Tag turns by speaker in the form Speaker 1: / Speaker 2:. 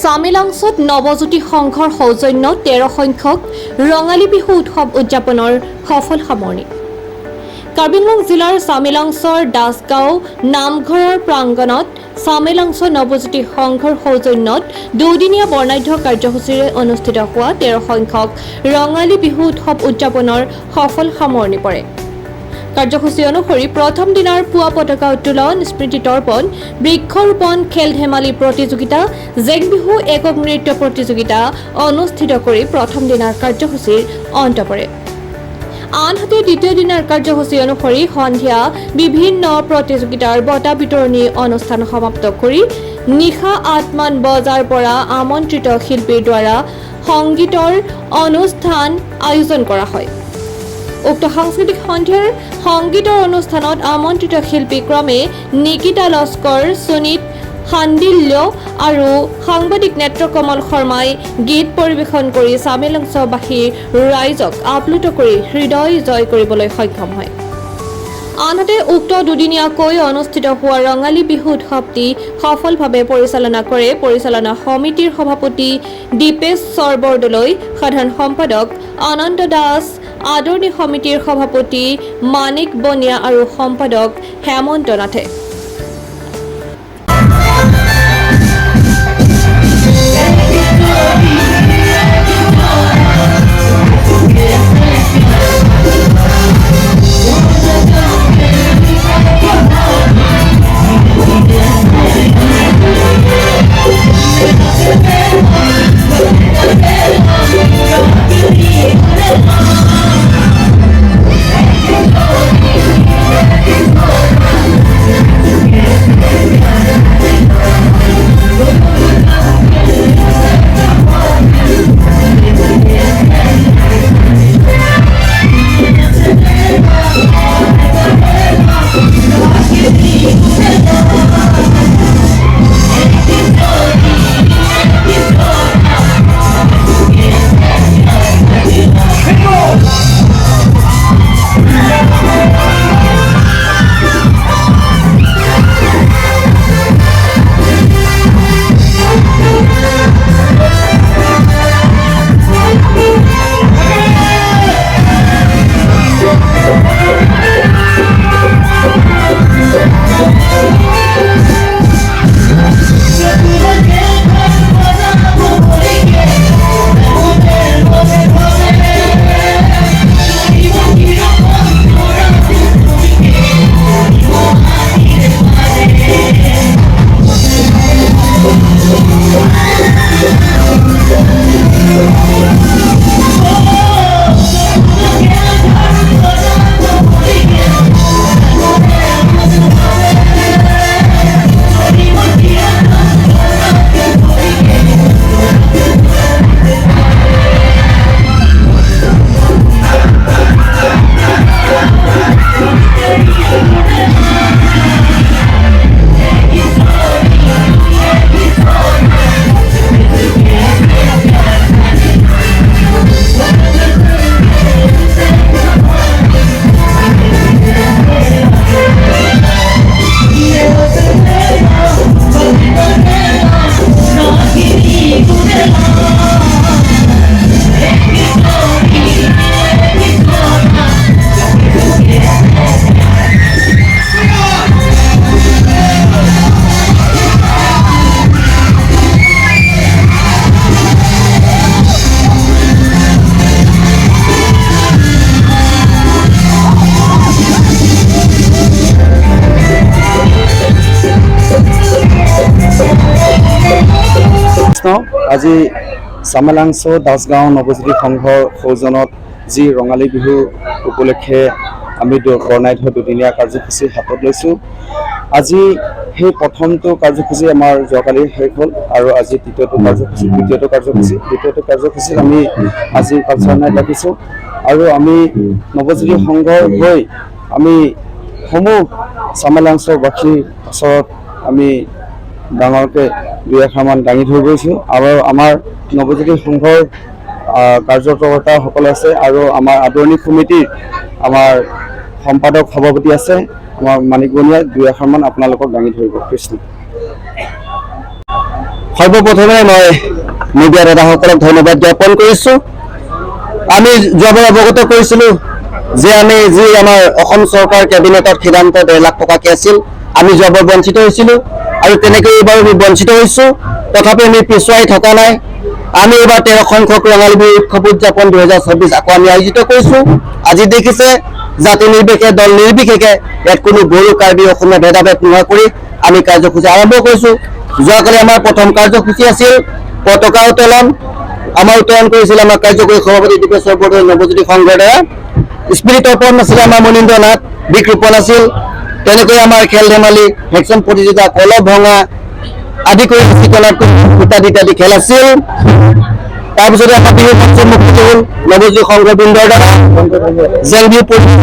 Speaker 1: চামেলাংছত নৱজ্যোতি সংঘৰ সৌজন্যত 13 সংখ্যক ৰঙালী বিহু উৎসৱ উদযাপনৰ সফল সামৰণি। কাৰ্বি আংলং জিলাৰ চামেলাংছৰ দাসগাঁও নামঘৰৰ প্ৰাংগণত চামেলাংছ নৱজ্যোতি সংঘৰ সৌজন্যত দুদিনীয়া বৰ্ণাঢ্য কাৰ্যসূচীৰে অনুষ্ঠিত হোৱা 13 সংখ্যক ৰঙালী বিহু উৎসৱ উদযাপনৰ সফল সামৰণি পৰে। কাৰ্যসূচী অনুসৰি প্ৰথম দিনাৰ পুৱা পতাকা উত্তোলন, স্মৃতি তৰ্পণ, বৃক্ষৰোপণ, খেল ধেমালি প্ৰতিযোগিতা, জেং বিহু একক নৃত্য প্ৰতিযোগিতা অনুষ্ঠিত কৰি প্ৰথম দিনাৰ কাৰ্যসূচীৰ অন্ত পৰে। আনহাতে দ্বিতীয় দিনাৰ কাৰ্যসূচী অনুসৰি সন্ধিয়া বিভিন্ন প্ৰতিযোগিতাৰ বঁটা বিতৰণী অনুষ্ঠান সমাপ্ত কৰি নিশা 8মান বজাৰ পৰা আমন্ত্ৰিত শিল্পীৰ দ্বাৰা সংগীতৰ অনুষ্ঠান আয়োজন কৰা হয়। উক্ত সাংস্কৃতিক সন্ধিয়াৰ সংগীতৰ অনুষ্ঠানত আমন্ত্ৰিত শিল্পী ক্ৰমে নিকিতা লস্কৰ, সুনীত সান্দিল্য আৰু সাংবাদিক নেত্ৰকমল শৰ্মাই গীত পৰিৱেশন কৰি চামেলাংছবাসীৰ ৰাইজক আপ্লুত কৰি হৃদয় জয় কৰিবলৈ সক্ষম হয়। আনহাতে উক্ত দুদিনীয়াকৈ অনুষ্ঠিত হোৱা ৰঙালী বিহু উৎসৱটি সফলভাৱে পৰিচালনা কৰে পৰিচালনা সমিতিৰ সভাপতি দীপেশ্বৰ বৰদলৈ, সাধাৰণ সম্পাদক আনন্দ দাস, আদৰণি সমিতিৰ সভাপতি মাণিক বনিয়া আৰু সম্পাদক হেমন্ত নাথে।
Speaker 2: কৃষ্ণ। আজি চামেলাংছ দাসগাঁও নৱজ্যোতি সংঘৰ সৌজন্যত যি ৰঙালী বিহু উপলক্ষে আমি বৰ্ণাঢ্য দুদিনীয়া কাৰ্যসূচী হাতত লৈছোঁ। আজি সেই প্ৰথমটো কাৰ্যসূচী আমাৰ যোৱাকালি শেষ হ'ল আৰু আজি তৃতীয়টো কাৰ্যসূচী, দ্বিতীয়টো কাৰ্যসূচী। দ্বিতীয়টো কাৰ্যসূচীত আমি আজি কালচাৰ নাইট ৰাখিছোঁ আৰু আমি নৱজ্যোতি সংঘৰ হৈ আমি সমূহ চামেলাংছবাসীৰ ওচৰত আমি ডাঙৰকৈ দুই এষাৰমান দাঙি ধৰি গৈছোঁ। আৰু আমাৰ নৱজ্যোতি সংঘৰ কাৰ্যকৰ্তাসকল আছে আৰু আমাৰ আদৰণি সমিতিৰ আমাৰ সম্পাদক সভাপতি আছে, আমাৰ মাণিক বনিয়াই দুই এষাৰমান আপোনালোকক দাঙি ধৰিব। কৃষ্ণ।
Speaker 3: সৰ্বপ্ৰথমে মই মিডিয়া দাদাসকলক ধন্যবাদ জ্ঞাপন কৰিছোঁ। আমি যোৱাবাৰ অৱগত কৰিছিলোঁ যে আমি যি আমাৰ অসম চৰকাৰ কেবিনেটত সিদ্ধান্ত 1.5 লাখ টকাকৈ আছিল, আমি যোৱাবাৰ বঞ্চিত হৈছিলোঁ আৰু তেনেকৈ এইবাৰ আমি বঞ্চিত হৈছোঁ। তথাপি আমি পিছুৱাই থকা নাই। আমি এইবাৰ 13 সংখ্যক ৰঙালী বিহু উৎসৱ উদযাপন 2026 আকৌ আমি আয়োজিত কৰিছোঁ। আজি দেখিছে, জাতি নিৰ্বিশেষে, দল নিৰ্বিশেষে ইয়াত কোনো বড়ো, কাৰ্বি, অসমীয়া ভেদাভেদ নোহোৱা কৰি আমি কাৰ্যসূচী আৰম্ভ কৰিছোঁ। যোৱাকালি আমাৰ প্ৰথম কাৰ্যসূচী আছিল পতাকা উত্তোলন। আমাৰ উত্তোলন কৰিছিল আমাৰ কাৰ্যকৰী সভাপতি দীপেশ্বৰ বৰদলৈ নৱজ্যোতি সংঘৰ দ্বাৰা। স্মৃতি তৰ্পণ আছিলে আমাৰ মনীন্দ্ৰ নাথ, বৃক্ষৰোপণ আছিল। তেনেকৈ আমাৰ খেল ধেমালি, ভেকচন প্ৰতিযোগিতা, কলহ ভঙা আদি কৰি ইত্যাদি ইত্যাদি খেল আছিল। তাৰপিছতে আমাৰ বিহু মঞ্চ মুক্তি হ'ল নৱজ্যোতি সংঘবৃন্দৰ দ্বাৰা। জেং বিহু পৰিৱেশন